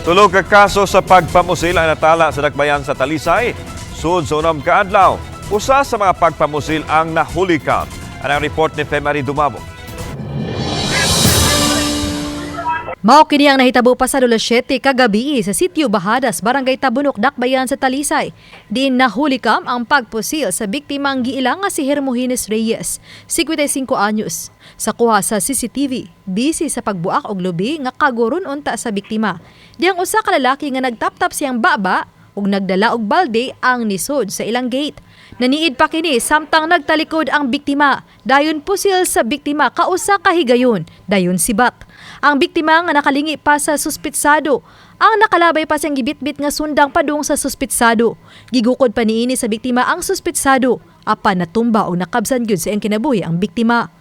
Tulo ka kaso sa pagpamusil ang natala sa Dakbayan sa Talisay sud sa unom ka adlaw. Usa sa mga pagpamusil ang nahulikam. Anang report ni Femari Dumabo. Mao kini ang nahitabo pasado alas 7 kagabi sa sitio Bahadas, Barangay Tabunok, Dakbayan sa Talisay. Diin nahulikam ang pagpusil sa biktimang giila nga si Hermogenes Reyes, 55 anyos. Sa kuha sa CCTV, busy sa pagbuak og lubi nga kaguron unta sa biktima. Diyang usa ka lalaki nga nagtaptap siyang baba ug nagdala og balde ang nisod sa ilang gate. Naniid pa kini samtang nagtalikod ang biktima. Dayon pusil sa biktima kausa ka higayon, dayon sibat. Ang biktima nga nakalingi pa sa suspitsado. Ang nakalabay pa siyang gibitbit nga sundang padung sa suspitsado. Gigukod pa niini sa biktima ang suspitsado. Apan natumba o nakabsan gyud sa iyang kinabuhi ang biktima.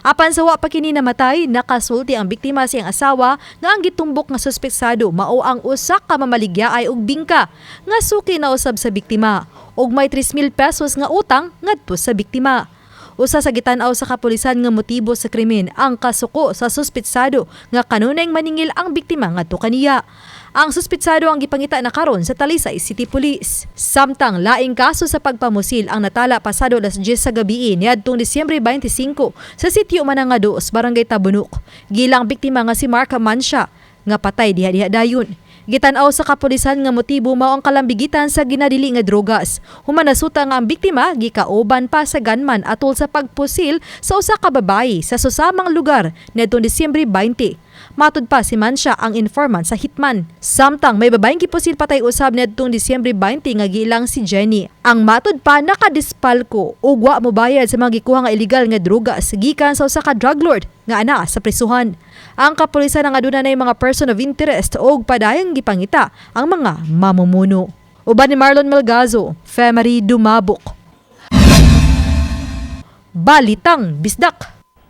Apan sa wa pa kini namatay, nakasulti ang biktima sa iyang asawa nga ang gitumbok nga suspetsado mao ang usa ka mamaligya ay og bingka nga suki na usab sa biktima ug may 3,000 pesos nga utang ngadto sa biktima. Usa sa gitan-aw sa kapulisan nga motibo sa krimen ang kasuko sa suspetsado nga kanunayng maningil ang biktima ngadto kaniya. Ang suspetsado ang gipangita na karon sa Talisay City Police. Samtang laing kaso sa pagpamusil ang natala pasado alas 10 sa gabi niadtong Disyembre 25 sa sitio Mananga 2, Barangay Tabunok. Gilang biktima nga si Mark Mansha nga patay diha-diha dayon. Gitan-aw sa kapulisan nga motibo mao ang kalambigitan sa ginadili nga drogas. Human nasuta nga ang biktima gikauban pa sa gunman atol sa pagpusil sa usa ka babayi sa susamang lugar niadtong Disyembre 20. Matud pa si Mansha ang informant sa hitman. Samtang may babayeng gipusil patay usab niadtong Disyembre 20 nga giilang si Jenny. Ang matud pa nakadispalko ug wa mobayad sa mga gikuha nga illegal nga drogas gikan sa usa ka drug lord nga ana sa prisuhan. Ang kapulisan ang aduna nay mga person of interest og padayong gipangita ang mga mamumuno. Uban ni Marlon Melgazo, Femery Dumabok. Balitang Bisdak.